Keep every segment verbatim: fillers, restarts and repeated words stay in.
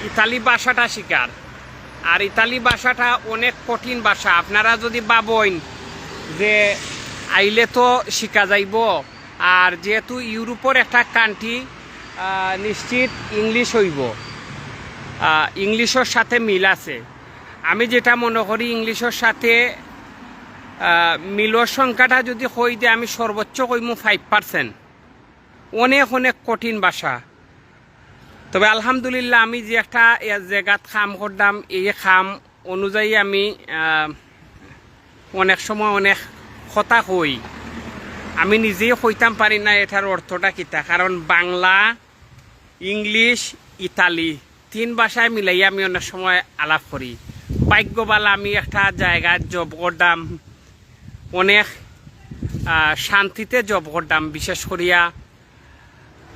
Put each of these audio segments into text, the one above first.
ইতালি ভাষাটা শিকার। আর ইতালি ভাষাটা অনেক কঠিন ভাষা। আপনারা যদি ভাবইন যে আইলে তো শিখা যাইবো, আর যেহেতু ইউরোপর একটা কান্ট্রি, নিশ্চিত ইংলিশ অইবো। ইংলিশর সাথে মিল আছে। আমি যেটা মনে করি, ইংলিশর সাথে আহ, মিলর সংখ্যাটা যদি কই দে, আমি সর্বোচ্চ কইমু ফাইভ পার্সেন্ট। অনেক অনেক কঠিন ভাষা। তবে আলহামদুলিল্লাহ, আমি যে একটা এ জাগাত কাম করতাম, এই কাম অনুযায়ী আমি আহ, অনেক সময় অনেক কথা কই। আমি নিজেই কইতাম পারি না এটার অর্থটা কিতা, কারণ বাংলা, ইংলিশ, ইতালি, তিন ভাষায় মিলাইয়া আমি অনেক সময় আলাপ করি। ভাগ্য ভালা আমি একটা জাগাত জব করতাম, অনেক আহ, শান্তিতে জব করতাম, বিশেষ করিয়া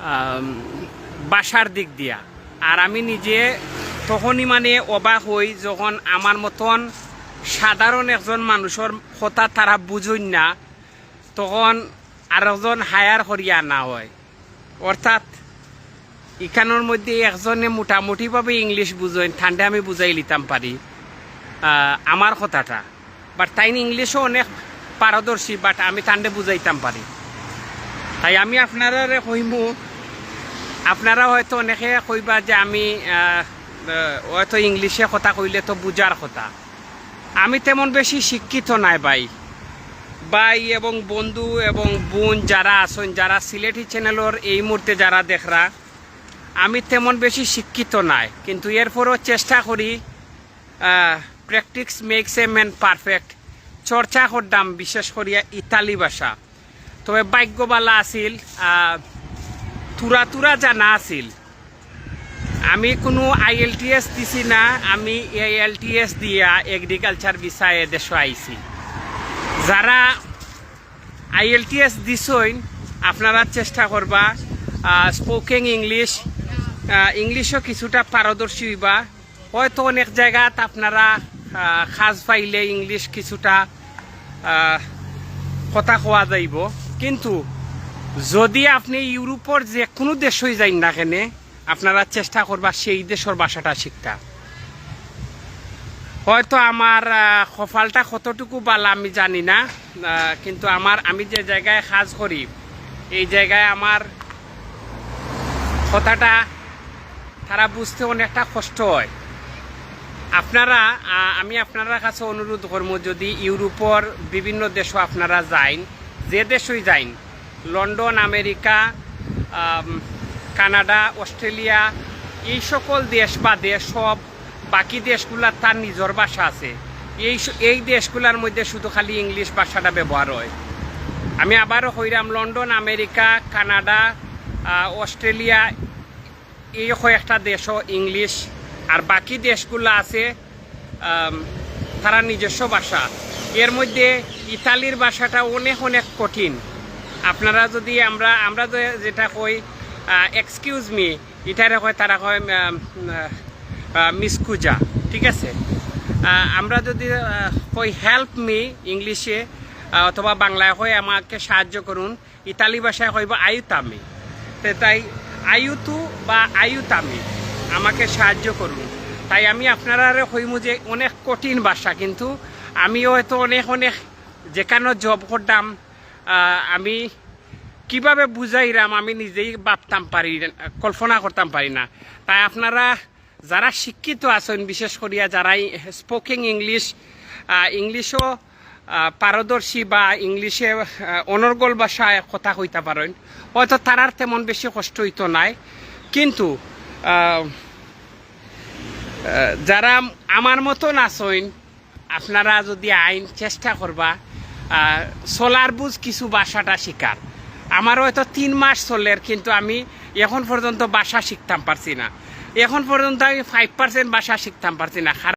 আম, ভাষার দিক দিয়া। আর আমি নিজে তখনই মানে অবাক হই, যখন আমার মতন সাধারণ একজন মানুষর কথা তারা বুঝইন না, তখন আরেকজন হায়ার করিয়া আনা হয়। অর্থাৎ ইখানোর মধ্যে একজনে মোটামুটিভাবে ইংলিশ বুঝইন, তানরে আমি বুঝাই লিতাম পারি আহ, আমার কথাটা। বাট তাইন ইংলিশও অনেক পারদর্শী, বাট আমি তানরে বুঝাইতাম পারি। তাই আমি আপনারারে কইমু, আপনারা হয়তো অনেকে কইবা যে আমি আহ, আহ, হয়তো ইংলিশে কথা কইলে তো বুঝার কথা। আমি তেমন বেশি শিক্ষিত নায় ভাই। ভাই এবং বন্ধু এবং বোন যারা আছইন, যারা সিলেটি চ্যানেলর এই মুহূর্তে যারা দেখরা, আমি তেমন বেশি শিক্ষিত নায়, কিন্তু এরপরও চেষ্টা করি। Practice makes a man perfect। চর্চা করতাম বিশেষ করিয়া ইতালি ভাষা। তবে ভাগ্য ভালা আছিল, আহ, থুড়া থুড়া জানা আছিল। আমি কোনো আইএলটিএস দিছি না, আমি এআইএলটিএস দিয়া এগ্রিকালচার ভিসায় এদেশো আইছি। যারা আইএলটিএস দিছইন, আপনারা চেষ্টা করবা স্পোকেন ইংলিশ, ইংলিশও কিছুটা পারদর্শী হইবা। হয়তো অনেক জাগাত আপনারা আহ, কাজ পাইলে ইংলিশ কিছুটা আহ, কথা কওয়া যাইবো, কিন্তু যদি আপনি ইউরোপর যে কোনো দেশই যাইন না কেনে, আপনারা চেষ্টা করবা সেই দেশর ভাষাটা শিখতা। হয়তো আমার আহ, কপালটা কতটুকু ভালা আমি জানি না, আহ, কিন্তু আমার, আমি যে জাগায় কাজ করি, এই জাগায় আমার কথাটা তারা বুঝতে অনেকটা কষ্ট হয়। আপনারা, আহ, আমি আপনারার কাছে অনুরোধ করমু, যদি ইউরোপর বিভিন্ন দেশো আপনারা যাইন, যে দেশই যাইন, লন্ডন, আমেরিকা, আম, কানাডা, অস্ট্রেলিয়া, এই সকল দেশ বাদে সব বাকি দেশগুলার তার নিজর ভাষা আছে। এই স-, এই দেশগুলার মধ্যে শুধু খালি ইংলিশ ভাষাটা ব্যবহার হয়। আমি আবারও কইরাম, লন্ডন, আমেরিকা, কানাডা, আহ, অস্ট্রেলিয়া, এই কয়েকটা দেশও ইংলিশ, আর বাকি দেশগুলা আছে আম, তারা নিজস্ব ভাষা। এর মধ্যে ইতালির ভাষাটা অনেক অনেক কঠিন। আপনারা যদি, আমরা, আমরা যে, যেটা কই, আহ, এক্সকিউজ মি, ইটারে কয়, তারা কয় মিসকুজা, ঠিক আছে? আহ, আমরা যদি আহ, কই হেল্প মি ইংলিশে, আহ, অথবা বাংলায় কই আমাকে সাহায্য করুন, ইতালি ভাষায় কইবো আয়ুতামি। তে তাই আয়ুতু বা আয়ুতামি, আমাকে সাহায্য করুন। তাই আমি আপনারারে কইমু যে অনেক কঠিন ভাষা, কিন্তু আমি হয়তো অনেক অনেক যেখানো জব করতাম, আহ, আমি কিভাবে বুঝাইরাম আমি নিজেই ভাবতাম পারি না, কল্পনা করতাম পারি না। তাই আপনারা যারা শিক্ষিত আছইন, বিশেষ করিয়া যারা স্পোকেন ইংলিশ, আহ, ইংলিশও আহ, পারদর্শী বা ইংলিশে আহ, অনর্গল ভাষায় কথা কইতা পারইন, হয়তো তারার তেমন বেশি কষ্ট হইতো নায়। কিন্তু আহ, আহ, যারা আমার মতন আছইন, আপনারা যদি আইন চেষ্টা করবা আহ, চলার বুঝ কিছু ভাষাটা শিখার। আমার হয়তো তিন মাস চলের, কিন্তু আমি এখন পর্যন্ত ভাষা শিখতাম পারছি না। এখন পর্যন্ত আমি ফাইভ পার্সেন্ট ভাষা শিখতাম পারছি না।